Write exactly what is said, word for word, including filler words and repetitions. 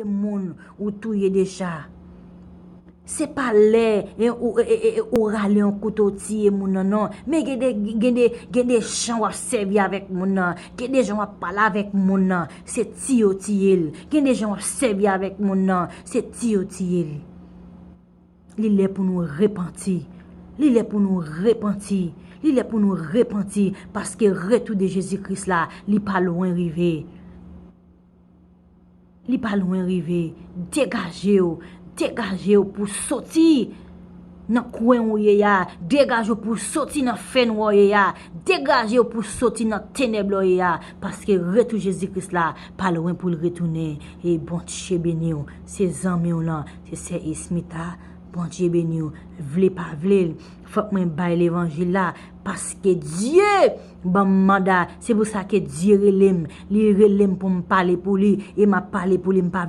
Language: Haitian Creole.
Moun ou touye deja. Se pa lè e, ou, e, e, e, ou rale yon kouto ou tiye moun nan non. Men gen de, gen de, gen de jan w ap sèvi avèk moun nan. Gen de jan w ap pale avèk moun nan. Se tiye w tiye l. Gen de jan w ap sèvi avèk moun nan. Se tiye w tiye l. Li lè pou nou repanti. Li lè pou nou repanti. Li lè pou nou repanti. Paske retou de Jezi Kris la, li pa lwen rive. Li pa lwen rive. Degaje w. Degaje w pou soti nan kwen ou ye a. Degaje w pou soti nan fènwa ou ye a. Degaje w pou soti nan tenèb la ou ye a. Paske retou Jezi Kris la pa lwen pou l retounen. E Bondye beni w. Se zanmi w lan. Se sè Esmita. Bondye beni w. Vle pa vle, fòk mwen bay levanjil la. Paske Dye ban m manda. Se pou sa ke Dye rele m. Li rele m pou m pale pou li. E m ap pale pou li. M pa vle